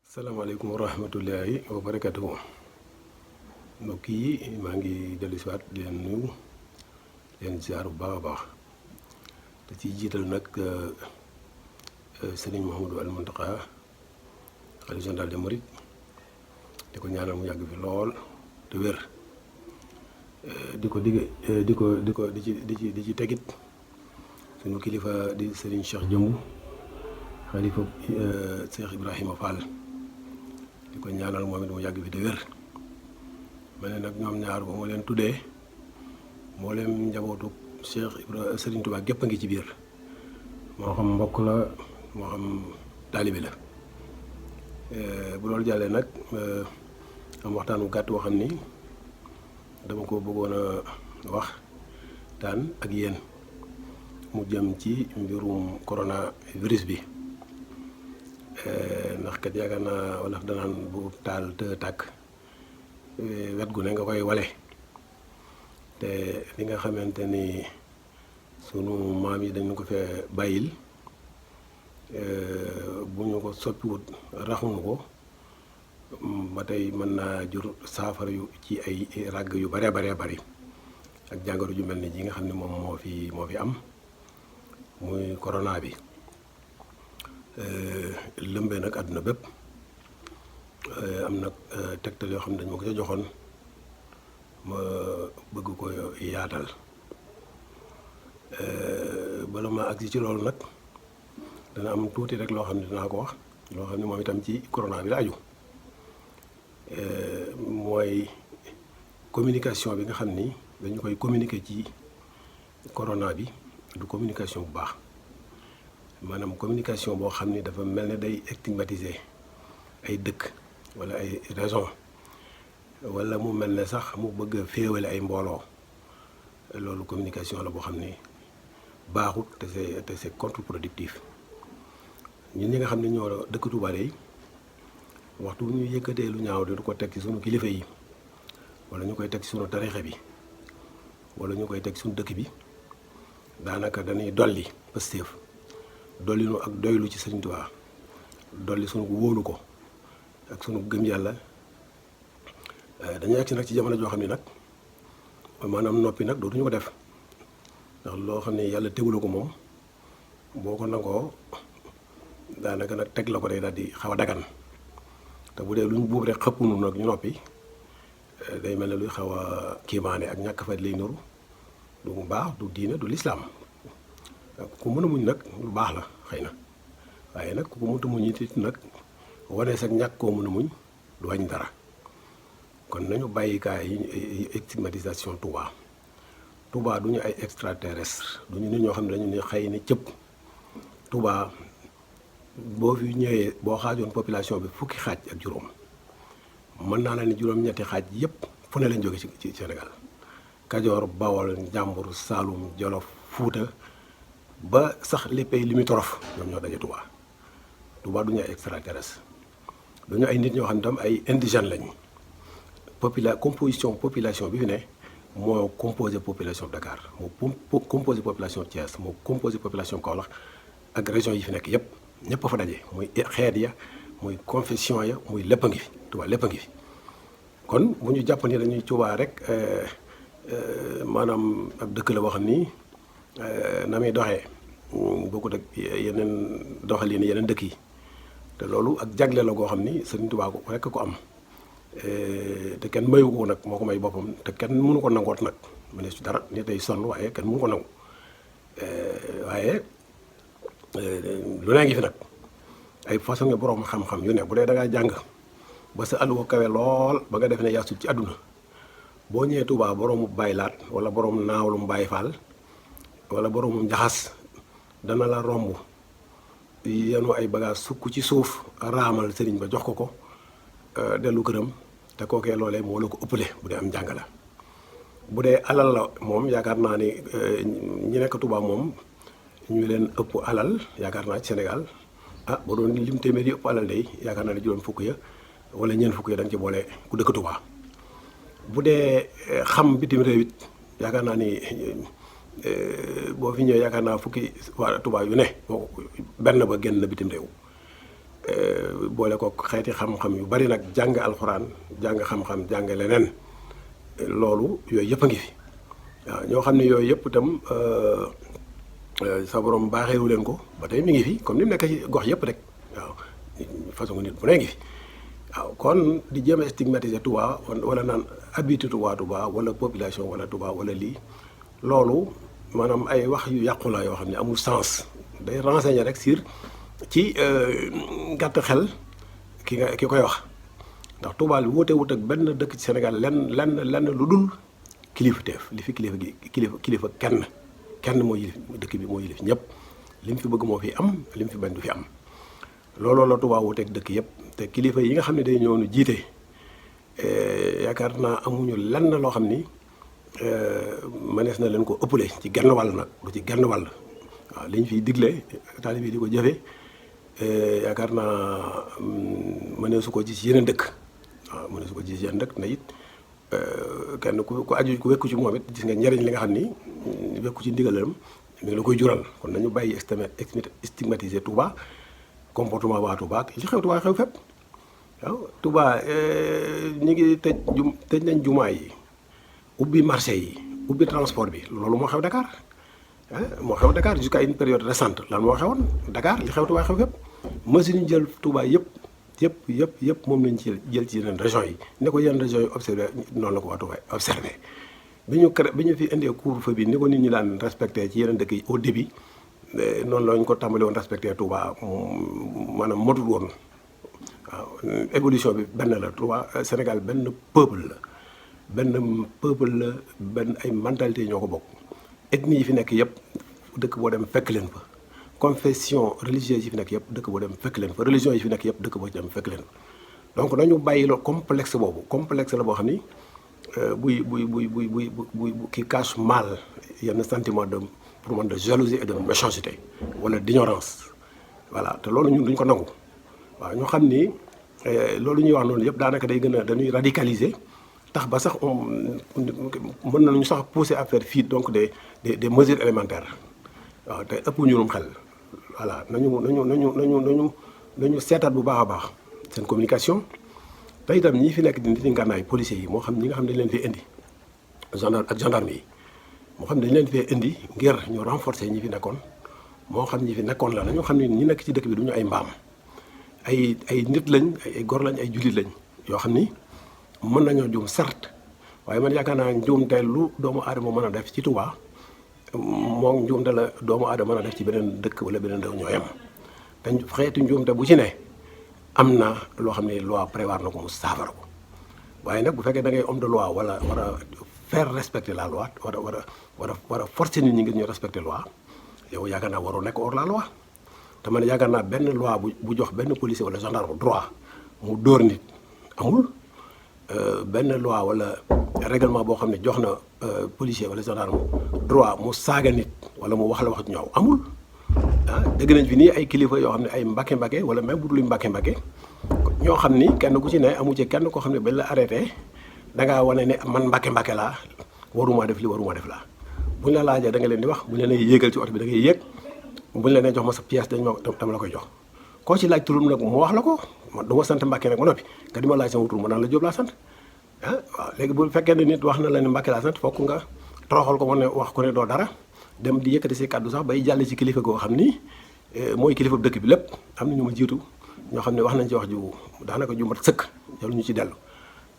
Assalamualaikum warahmatullahi wabarakatuh. Mbokk yi maa ngi dellu si waat di leen nuyu leen ziar bu baax a baax te ci jiital nag Serigne Mouhamadou al Mountakha xalifa général des mourides di ko ñaanal mu yàgg fi lool te wér di ci tegit suñu kilifa di Serigne Cheikh Jëmbu xalifa CheikhIbraFall di ko ñaanal moom it mu yàgg fi te wér. ma ne nag ñoom ñaar ba moo leen tuddee moo leen njabootu Serigne Touba gépp a ngi ci biir moo xam mbokk la moo xam taalibe la. Bu loolu jàllee nag am waxtaan wu gàtt woo xam ni dama ko bëggoon a wax taan ak yéen mu jëm ci mbirum coronavirus bi ndax kat yaakaar naa wala danaan bu taal te tàkk wet gu ne nga koy wale te li nga xamante ni sunu maam yi dañu ko fee bàyyil bu ñu ko soppiwut raxuñu ko ba tey mën naa jur saafara yu ci ay ràgg yu bare bari ak jàngoro ju mel ni ji nga xam ne moom moo fi am muy corona bi lëmbee nag àdduna bépp. Am nag tegtal yoo xam ne dañ ma ko ca joxoon ma bëgg ko yaatal bala ma agsi ci loolu nag dana am tuuti rek loo xam ne dinaa ko wax loo xam ne moom itam ci corona bi la aju mooy communication bi nga xam ni dañu koy communiquer ci corona bi du communication bu baax maanaam communication boo xam ni dafa mel ne day stigmatiser ay dëkk wala ay raison wala mu mel ne sax mu bëgg a féewale ay mbooloo loolu communication la boo xam ni baaxut te c'est contre-productif. ñun ñi nga xam ne ñoo dëkk Touba yi waxtu ñu yëkkatee lu ñaaw di ko teg ci sunu kilifa yi wala ñu koy teg ci sunu tarixa bi wala ñu koy teg sunu dëkk bi daanaka dañuy dolli Pastef dolli nu ak doylu ci Serigne Touba dolli sunu wóolu ko ak sunu gëm yàlla dañuy agsi nag ci jamono joo xam ne nag maanaam noppi nag dootuñu ko def ndax loo xam ne yàlla tegula ko moom boo ko nangoo daanaka nag teg la ko day daal di xaw a dagan te bu dee luñ buub rek xëppunu nag ñu noppi day mel ne luy xaw a kiimaane ak ñàkk fay lay nuru du mu baax du diine du lislaam ku mën a muñ nag lu baax la xëy na waaye nag ku ko mënta muñ it nag wane sax ñàkk koo mën a muñ du wàññi dara kon nañu bàyyi kaay yi stigmatisation Touba du ñu ay extraterrestre du ñu nit ñoo xam ne dañu ne xëy ni cëpp Touba boo fi ñëwee boo xaajoon population bi fukki xaaj ak juróom mën naa la ni juróom-ñetti xaaj yépp fu ne lañ jóge ci Sénégal Kajoor Bawol Njàmbur Saalum Jolof Fuuta ba sax les pays limitrophes ñoom ñoo daje Touba du ñu ay extraterrestre dañu ay nit ñoo xam ne tam ay indigènes lañu composition population bi fi ne moo composé population Dakar moo composé population Thiès moo composé population Kaolack ak région yi fi nekk yépp ñëpp a fa daje muy xeet ya muy confession ya muy lépp a ngi fi Touba lépp a ngi fi kon bu ñu jàpp ni dañuy Touba rek maanaam ab dëkk la boo xam ni na muy doxee bokkut ak yeneen doxalin yeneen dëkk yi te loolu ak jagle la goo xam ni Serigne Touba ko rekk ko am te kenn mayu ko nag moo ko may boppam te kenn mënu ko nangoot nag mu ne ci dara nit day sonn waaye kenn mënu ko nangu waaye lu ne ngi fi nag ay façon nga borom xam-xam yu ne bu dee da ngaa jàng ba sa alluwa kawe lool ba nga def ne yaa sut ci àdduna boo ñëwee Touba boroomu Baay Laat wala borom naawlum Baay Faal wala boroomu njaxas dana la romb yenu ay bagage sukk ci suuf raamal sëriñ ba jox ko dellu këram te kookee loolee moo la ko ëppale bu dee am njàng la bu dee alal la moom yaakaar naa ni ñi nekk Touba moom ñu leen ëpp alal yaakaar naa ci Sénégal ah boo doon lim téeméer yi ëpp alal day yaakaar naa ne juróom fukk ya wala ñeent fukk ya da nga ci boole ku dëkk Touba. bu dee xam bitim réew it yaakaar naa ni boo fi ñëwee yaakaar naa fukki waa Touba yu ne benn ba génn na bitim réew boole ko xeeti xam-xam yu bari nag jàng alxuraan jàng xam-xam jàng leneen loolu yooyu yëpp a ngi fi waaw ñoo xam ne yooyu yëpp itam sa borom baaxeewu leen ko ba tey mi ngi fi comme ni mu nekk ci gox yëpp rek waaw façon nit bu ne ngi fi waaw kon di jéem a stigmatiser Touba wala naan habitude Touba wala population wala Touba wala lii loolu maanaam ay wax yu yàqu la yoo xam ne amul sens day renseigner rek sur ci gàtt xel ki koy wax ndax Touba li wuute wut ak benn dëkk ci Sénégal lenn lu dul kilifteef li fi kilifa kenn moo yilif dëkk bi moo yilif ñëpp li mu fi bëgg moo fi am li mu fi bañ du fi am looloo la Touba wuuteeg dëkk yëpp te kilifa yi nga xam ne day ñëw nu jiite yaakaar naa amuñu lenn loo xam ni mënees na leen ko ëppale ci genn wàll nag du ci genn wàll waaw li ñu fiy digle taalibe yi di ko jëfe yaakaar naa mëneesu ko gis yeneen dëkk waaw mëneesu ko gis yeneen dëkk na it kenn ku aju ku wekku ci moom it gis nga njariñ li nga xam ni wekku ci ndigalam mi ngi la koy jural kon nañu bàyyi stigmatiser Touba comportement waa Touba li xew Touba xew fépp waaw Touba ñu ngi tëj nañ jumaa yi ubbi marché yi ubbi transport bi loolu moo xew Dakar moo xew Dakar jusqu'à une période récente lan moo xewoon Dakar li xew Touba xew fépp mesure ñu jël Touba yëpp moom lañ ci jël ci yeneen régions yi ne ko yeneen régions yi observé noonu la ko waa Touba observé bi ñu fi indee couvre-feu bi ni ko nit ñi daan respecté ci yeneen dëkk yi au début noonu lañ ko tàmbali woon respecté Touba maanaam motul woon waaw évolution bi benn la Touba Sénégal benn peuple la benn ay mentalité ñoo ko bokk ethnie yi fi nekk yëpp dëkk boo dem fekk leen fa confession religieuse yi fi nekk yëpp dëkk boo dem fekk leen fa religion yi fi nekk yëpp dëkk boo dem fekk leen fa donc nañu bàyyi loolu complexe boobu complexe la boo xam ni buy qui cache mal yenn sentiment de pour man de jalousie et de méchanceté wala d'ignorance voilà te loolu ñun duñ ko nangu waaw ñoo xam ni loolu ñuy wax noonu yëpp daanaka dañuy radicaliser tax ba sax mën nañu sax pousser à faire fi donc des mesures élémentaires waaw te ëpp ñunum xel voilà nañu seetaat bu baax a baax seen communication te itam ñi fi nekk di nit ñi ngànnaay policiers yi moo xam ñi nga xam ne dañ leen fi indi gendarme yi moo xam ne dañ leen fee indi ngir ñu renforcer ñi fi nekkoon moo xam ñi fi nekkoon la nañu xam ne ñi nekk ci dëkk bi du ñu ay mbaam ay nit lañ ay gor lañ ay jullit lañ yoo xam ni mën nañoo juum certes waaye man yaakaar naa njuumte lu doomu aadama mën a def ci Touba moom njuumte la doomu aadama mën a def ci beneen dëkk wala beneen dëkk ñoo yem te xeetu njuumte bu ci ne am na loo xam ne loi prévoir na ko mu saafara ko waaye nag bu fekkee da ngay homme de loi wala war a faire respecter la loi war a forcer nit ñi ngir ñu respecter loi yow yaakaar naa waroo nekk hors la loi te man yaakaar naa benn loi bu jox benn policier wala gendarme droit mu dóor nit amul benn loi wala règlement boo xam ne jox na policier wala gendarme droit mu saaga nit wala mu wax la wax ñaaw amul dégg nañ fi nii ay kilifa yoo xam ne ay mbake wala même bu dul mbake ñoo xam ni kenn ku ci ne amu ci kenn koo xam ne bañ la arrêté dangaa wane ne man mbake laa waruma def li waruma def laa buñ la laajee da nga leen di wax buñ la nee yéegal ci oto bi da ngay yéeg buñ la nee jox ma sa pièce dama la koy jox koo ci laaj turum nag mu wax la ko man du ma sant Mbàkke nag ba noppi ka di ma laaj sama tur ma naan la Jóob laa sant waaw léegi bu fekkee ne nit wax na la ne Mbàkke laa sant fokk nga toroxal ko ne wax ko ne doo dara dem di yëkkati si kàddu sax bay jàll ci kilifa goo xam ni mooy kilifa dëkk bi lépp am na ñu ma jiitu ñoo xam ne wax nañ ci wax ju daanaka ju mat sëkk jarul ñu ci dellu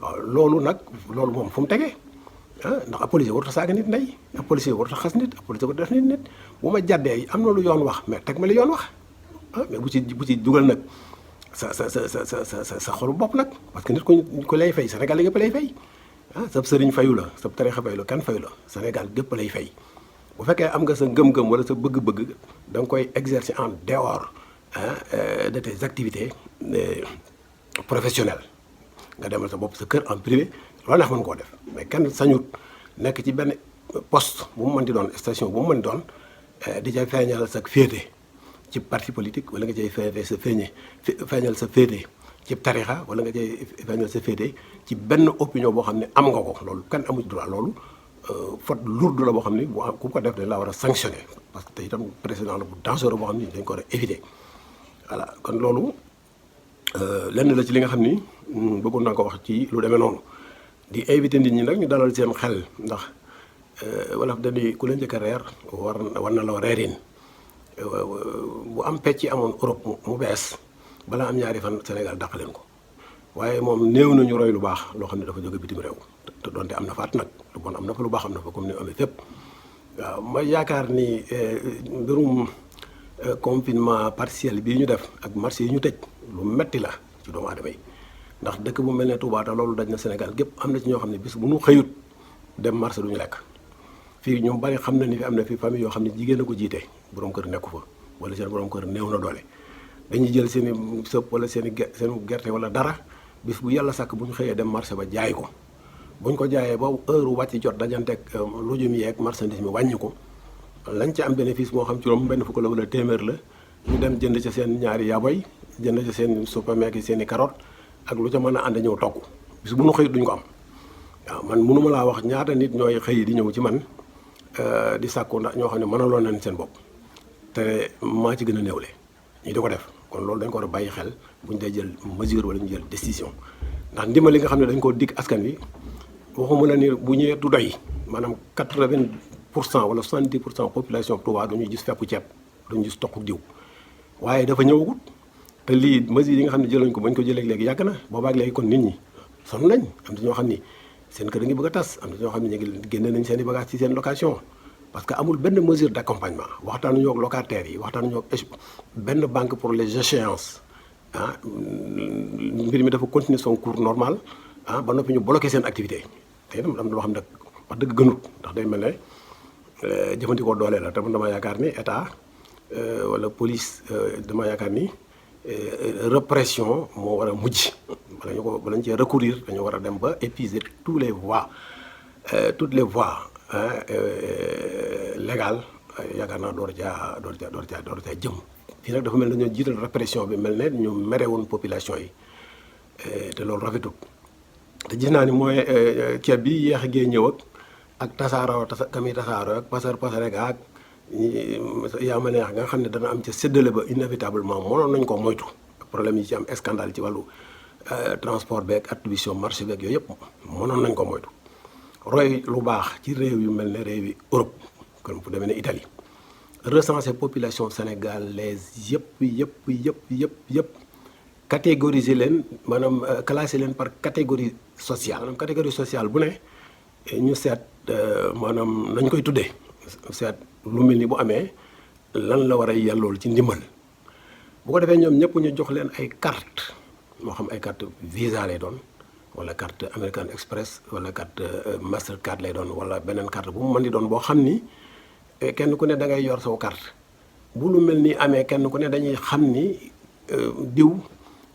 waaw loolu moom fu mu tegee ndax ab policier warut a saaga nit ndey ab policier warut a xas nit ab policier warut a def nit bu ma jàddee am na lu yoon wax mais teg ma li yoon wax mais bu ci dugal nag sa xolu bopp nag parce que nit ko lay fay Sénégal gépp lay fay sab sëriñ fayu la sab tarixa fayu la kan fayu la Sénégal gépp lay fay bu fekkee am nga sa ngëm-ngëm wala sa bëgg-bëgg da nga koy exercer en dehors de tes activités professionnelles nga demal sa bopp sa kër en privé loolu neex mën koo def mais kenn sañut nekk ci benn poste bu mu mën di doon station bu mu mën di doon di ca feeñal sa féete ci parti politique wala nga cay feeñal sa féete ci tarixa wala nga cay feeñal sa féete ci benn opinion boo xam ne am nga ko loolu kenn amu ci droit loolu faute lourde la boo xam ni ku ko def dañ laa war a sanctionner parce que te itam président la bu dangereux boo xam ni dañ ko war a éviter voilà kon loolu lenn la ci li nga xam ni bëggoon naa ko wax ci lu demee noonu di invité nit ñi nag ñu dalal seen xel ndax wala dañuy ku la njëkk a reer war na la reerin bu am pecc amoon Europe mu bees balaa am ñaari fan Sénégal dàq leen ko waaye moom néew nañu roy lu baax loo xam ne dafa jóge bitim réew te doonte am na faat nag lu bon am na fa lu baax am na fa comme ni amee fépp waaw ma yaakaar ni mbirum confinement partiel bii ñu def ak marché yi ñu tëj lu metti la ci doomu aadama yi ndax dëkk bu mel ne Touba te loolu daj na Sénégal gépp am na ci ñoo xam ne bis bu ñu xëyut dem marché du ñu lekk fii ñu bari xam na ni fi am na fi famille yoo xam ne jigéen a ko jiite borom kër nekku fa wala seen borom kër néew na doole dañuy jël seen i sëpp wala seen gerte wala dara bis bu yàlla sàkk bu ñu xëyee dem marché ba jaay ko bu ñu ko jaayee ba heure wàcc jot dajanteeg lujum yeeg marchandise mi wàññi ko lañ ca am bénéfice moo xam juróom benn fukk la wala téeméer la ñu dem jënd ca seen ñaari yaboy jënd ca seen supame ak seen i carotte ak lu ca mën a ànd ñëw togg bis bu ñu xëyut duñ ko am waaw man mënuma laa wax ñaata nit ñooy xëy di ñëw ci man di sàkku ndax ñoo xam ne mënaloon nañ seen bopp te maa ci gën a néewle ñu di ko def kon loolu dañ ko war a bàyyi xel bu ñu dee jël mesure wala ñu jël décision ndax ndimbal li nga xam ne dañ koo dig askan wi waxuma la ni bu ñëwee du doy maanaam 80% wala 70% population Touba duñu gis feppu ceeb duñu gis toq diw waaye dafa ñëwagut te lii mesure yi nga xam ne jëlañ ko bañ ko jëlee léegi yàgg na boobaak léegi kon nit ñi sonn nañ am na ñoo xam ni seen kër a ngi bëgg a tas am na ñoo xam ne ñu ngi génne nañ seen i bagage ci seen location parce que amul benn mesure d' accompagnement waxtaanuñu ak locataires yi waxtaanuñu ak benn banque pour les échéances mbir mi dafa continuer son cours normal ba noppi ñu bloqué seen activité te itam am na loo xam ne wax dëgg gënut ndax day mel ne jëfandikoo doole la te man dama yaakaar ni état wala police dama yaakaar ni répression moo war a mujj bala ñu cee recourir dañu war a dem ba épuiser toutes les voies légales yaakaar naa door caa jëm fii nag dafa mel ne dañoo jiital répression bi mel ne ñu mere woon population yi te loolu rafetut te gis naa ni mooy ceeb bi yéex a gee ñëw ak tasaaroo kami tasaaroo ak pasare ga ak yaa ma neex nga xam ne dana am ca séddale ba inévitablement mënoon nañ ko moytu problème yi ci am scandale ci wàllu transport beeg attribution marché beeg yooyu yëpp mënoon nañ ko moytu roy lu baax ci réew yu mel ne réew yi Europe kon fu demee ne Italie recenser population sénégalaise yëpp catégoriser leen maanaam classer leen par catégorie sociale maanaam catégorie sociale bu ne ñu seet maanaam nañ koy tuddee seet lu mel ni bu amee lan la war a yellool ci ndimbal bu ko defee ñoom ñëpp ñu jox leen ay carte moo xam ay carte visa lay doon wala carte American Express wala carte Mastercard lay doon wala beneen carte bu mu mën di doon boo xam ni kenn ku ne da ngay yor saw carte bu lu mel ni amee kenn ku ne dañuy xam ni diw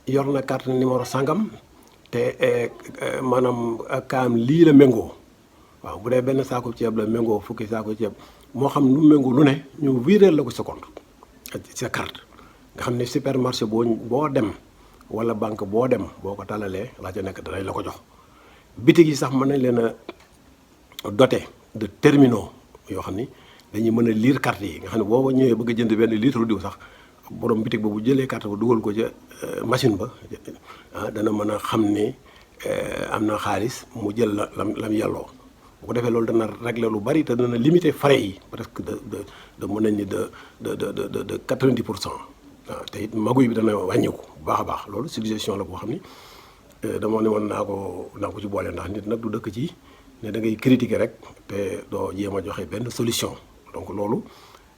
yor na carte numéro sangam te maanaam kaam lii la méngoo waaw bu dee benn saako ceeb la méngoo fukki saako ceeb moo xam lu méngoo lu ne ñu viréel la ko sa compte sa carte nga xam ne supermarché boo dem wala banque boo dem boo ko tàllalee laa ca nekk danañ la ko jox bitig yi sax mën nañ leen a doté de terminaux yoo xam ni dañuy mën a lire carte yi nga xam ne boo ñëwee bëgg a jënd benn litre diw sax borom bitig ba bu jëlee carte ba dugal ko ca machine ba dana mën a xam ni am na xaalis mu jël lam yelloo bu ko defee loolu dana régler lu bari te dana limiter frais yi presque de mën nañ ni de 90%. waaw te it maguy bi dana wàññiku bu baax a baax loolu suggestion la boo xam ni dama ne woon naa ko ci boole ndax nit nag du dëkk ci ne da ngay critiquer rek te doo jéem a joxe benn solution donc loolu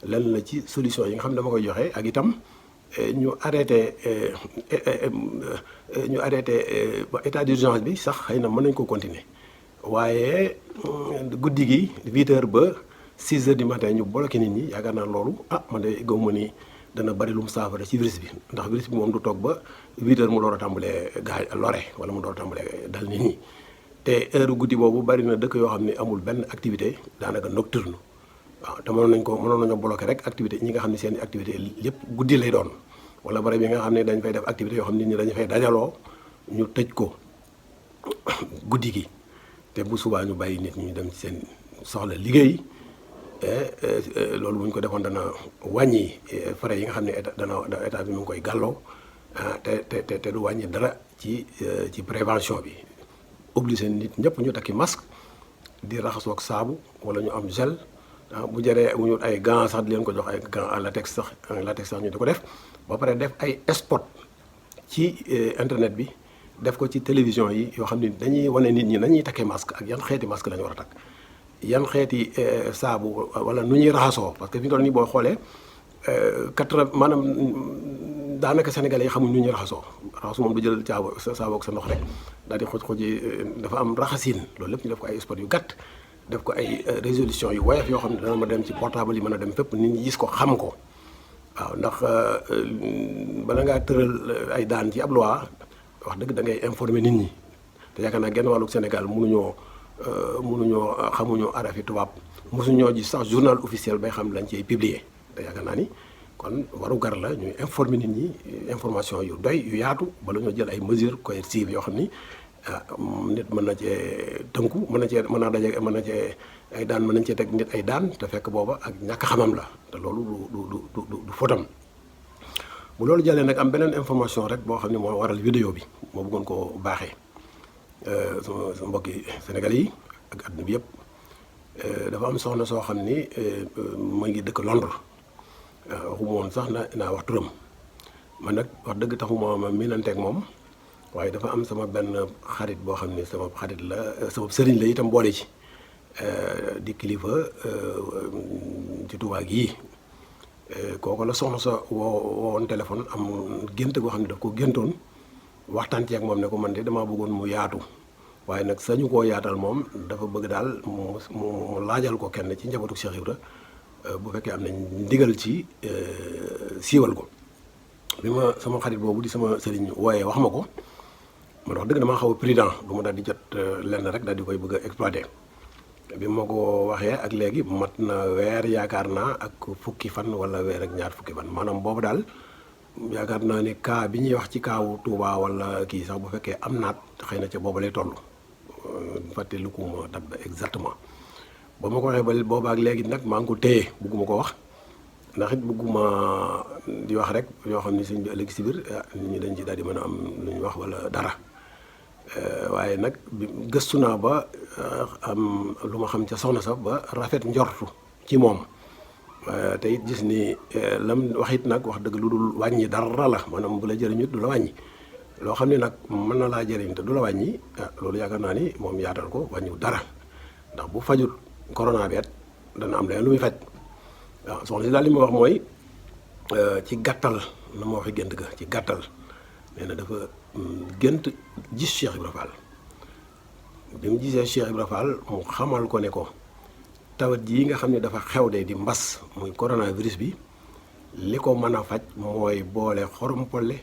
lenn la ci solution yi nga xam ne dama koy joxe ak itam ñu arrêté état d'urgence bi sax xëy na mën nañ ko continuer waaye guddi gi 8h ba 6h du matin ñu bloqué nit ñi yaakaar naa loolu man de gëmuma ni dana bari lu mu saafara ci virus bi ndax virus bi moom du toog ba 8h mu door a tàmbalee lore wala mu door a tàmbalee dal nit ñi te heure guddi boobu bari na dëkk yoo xam ne amul benn activité daanaka nocturne waaw te mënoon nañoo bloqué rek activité ñi nga xam ne seen activité lépp guddi lay doon wala barab yi nga xam ne dañ fay def activité yoo xam ne nit ñi dañu fay dajaloo ñu tëj ko guddi gi te bu subaa ñu bàyyi nit ñi ñu dem ci seen soxla liggéey loolu bu ñu ko defoon dana wàññi frais yi nga xam ne état bi mu ngi koy gàlloo te du wàññi dara ci prévention bi obligé nit ñëpp ñu takki masque di raxasoo ak saabu wala ñu am gel bu jëree bu ñu ay gants sax di leen ko jox ay gants en latex sax ñu di ko def ba pare def ay spot ci internet bi def ko ci télévision yi yoo xam ne dañuy wane nit ñi nañuy takkee masque ak yan xeeti masque la ñu war a takk yan xeeti saabu wala nu ñuy raxasoo parce que fi ñu toll nii boo xoolee maanaam daanaka sénégalais yi xamuñ nu ñuy raxasoo raxasu moom du jël saabu ak sa ndox rek daal di xoj dafa am raxasin loolu lépp ñu def ko ay spot yu gàtt def ko ay résolution yu woyof yoo xam ne dana ma dem ci portable yi mën a dem fépp nit ñi gis ko xam ko waaw ndax bala ngaa tëral ay daan ci ab loi wax dëgg da ngay informer nit ñi te yaakaar naa genn wàllu Sénégal xamuñu arafi tubaab mosuñoo gis sax journal officiel bay xam lañ ciy publier te yaakaar naa ni kon waru gar la ñuy informer nit ñi information yu doy yu yaatu bala ñoo jël ay mesures coercitives yoo xam ni nit mën na cee tënku mën na cee ay daan mën nañ cee teg nit ay daan te fekk booba ak ñàkk xamam la te loolu du fotam bu loolu jàllee nag am beneen information rek boo xam ne moo waral vidéo bi moo bëggoon koo baaxee sama mbokki Sénégal yi ak àdduna bi yëpp dafa am soxna soo xam ni mu ngi dëkk Londres waxuma woon sax naa wax turam man nag wax dëgg taxuma ma miinanteeg moom waaye dafa am sama benn xarit boo xam ne sama xarit la sama sëriñ la itam boole ci di kilifa ci Tuubaa gii kooku la soxna sa woon téléphone am gént goo xam ne daf ko géntoon waxtaan ci ak moom ne ko man de damaa bëggoon mu yaatu waaye nag sañu koo yaatal moom dafa bëgg daal mu laajal ko kenn ci njabootu Cheikh Ibra bu fekkee am nañ ndigal ci siiwal ko bi ma sama xarit boobu di sama sëriñ wooyee wax ma ko man wax dëgg damaa xaw a prudent du ma daal di jot lenn rek daal di koy bëgg a exploiter bi ma ko waxee ak léegi mat na weer yaakaar naa ak fukki fan wala weer ak ñaar fukki fan maanaam boobu daal yaakaar naa ni cas bi ñuy wax ci kaawu Touba wala kii sax bu fekkee am naat xëy na ca booba lay toll fàtte lu ko ma dab exactement ba ma ko waxee ba boobaak léegi nag maa ngi ko téye bugguma ko wax ndax it bugguma di wax rek yoo xam ni sëñ bi ëllëg si biir nit ñi dañ ci daal di mën a am lu ñu wax wala dara waaye nag gëstu naa ba am lu ma xam ca soxna sax ba rafet njortu ci moom te it gis ni lam wax it nag wax dëgg lu dul wàññi dara la maanaam bu la jëriñut du la wàññi loo xam ne nag mën na laa jëriñ te du la wàññi loolu yaakaar naa ni moom yaatal ko wàññiwul dara ndax bu fajut corona beet dana am leneen lu muy faj waaw soxna si daal li ma wax mooy ci gàttal na ma waxee gént ga ci gàttal nee na dafa gént gis Cheikh Ibra Fall bi mu gisee Cheikh Ibra Fall mu xamal ko ne ko tawat jii nga xam ne dafa xew de di mbas muy coronavirus bi li ko mën a faj mooy boole xorompole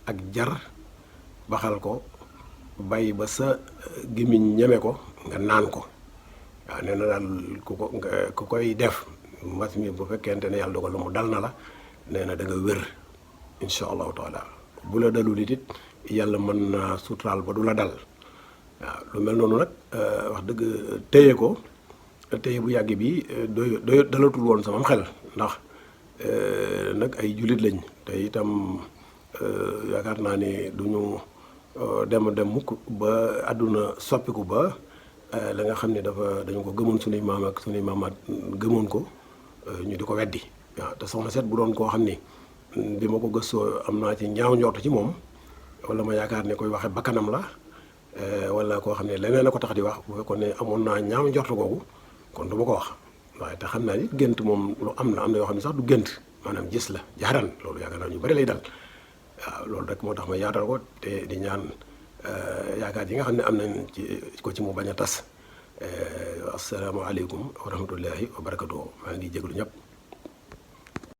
ak jar baxal ko bàyyi ba sa gémmiñ ñeme ko nga naan ko waaw nee na daal ku koy def mbas mi bu fekkente ne yàlla dogal na mu dal na la nee na da nga wér insha allahu taala bu la dalul it yàlla mën na suturaal ba du la dal waaw lu mel noonu nag wax dëgg téye ko téye bu yàgg bi doy dalatul woon sama xel ndax nag ay jullit lañ te itam yaakaar naa ni du ñu dem mukk ba àdduna soppiku ba la nga xam ne dañu ko gëmoon suñuy maam ak suñuy maamaat gëmoon ko ñu di ko weddi waaw te soxna seet bu doon koo xam ni bi ma ko gëstoo am naa ci ñaaw njort ci moom wala ma yaakaar ne koy waxe bakkanam la wala koo xam ne leneen la ko tax di wax bu fekkoon ne amoon naa ñaaw njort googu kon du ma ko wax waaye te xam naa ni gént moom lu am na yoo xam ne sax du gént maanaam gis la jaaran loolu yaakaar naa ñu bari lay dal waaw loolu rek moo tax ma yaatal ko te di ñaan yaakaar yi nga xam ne am nañ ci mu bañ a tas asalaamaaleykum wa rahmatullahi wa barakatuh maa ngi jégalu ñëpp